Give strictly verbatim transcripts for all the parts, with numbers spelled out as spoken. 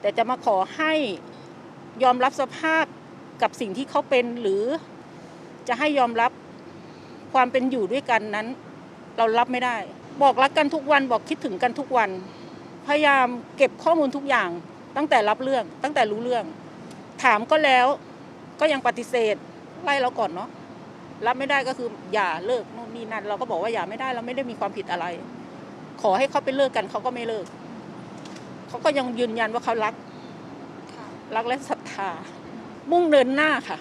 แต่จะมาขอให้ยอมรับสภาพกับสิ่งที่เขาเป็น หรือจะให้ยอมรับความเป็นอยู่ด้วยกันนั้น เรารับไม่ได้ บอกรักกันทุกวัน บอกคิดถึงกันทุกวัน พยายามเก็บข้อมูลทุกอย่าง ตั้งแต่รับเรื่อง ตั้งแต่รู้เรื่อง ถามก็แล้ว ก็ยังปฏิเสธ ไล่เราก่อนเนาะ รับไม่ได้ก็คืออย่าเลิกนู่นนี่นั่น เราก็บอกว่าอย่าไม่ได้ เราไม่ได้มีความผิดอะไร ขอให้เขาไปเลิกกัน เขาก็ไม่เลิก เขาก็ยังยืนยันว่าเขารัก รักและศรัทธา มุ่งเดินหน้าค่ะ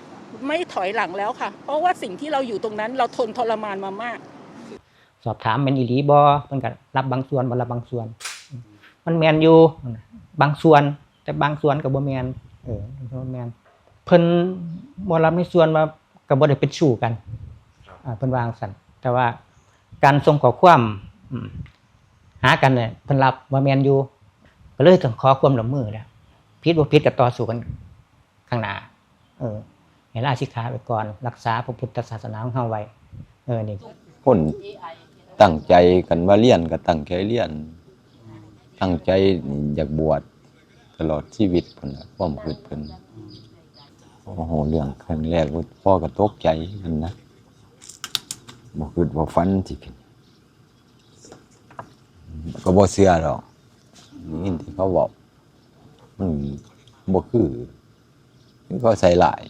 ไม่ถอยหลังแล้วค่ะ เพราะว่าสิ่งที่เราอยู่ตรงนั้น เราทนทรมานมามาก สอบถามแม่นอีหลีบ่ เพิ่นก็รับบางส่วน บ่รับบางส่วน มันแม่นอยู่บางส่วน แต่บางส่วนก็บ่แม่น เออ บ่แม่น เพิ่นบ่รับในส่วนว่าก็บ่ได้เป็นชู้กัน อ่า เพิ่นว่าจั่งซั้น แต่ว่าการส่งข้อความ อืม หากันเนี่ย เพิ่นรับว่าแม่นอยู่ ก็เลยต้องขอความร่วมมือแหละ ผิดบ่ผิดก็ต่อสู้กันข้างหน้า เออ ให้ลาสิกขาไว้ก่อน รักษาพระพุทธศาสนาของเฮาไว้ เออ นี่ คนตั้งใจกันว่าเรียนก็ตั้งใจเรียน ตั้งใจอยากบวชตลอดชีวิตพุ้นล่ะ ความคิดเพิ่น โอ้โห เรื่องครั้งแรกพ่อก็ตกใจกันนะ บ่คิดว่าฝันสิเป็น ก็บ่เชื่อดอก นี่ที่เขาบอก มันบ่คือ คือเขาใส่หลาย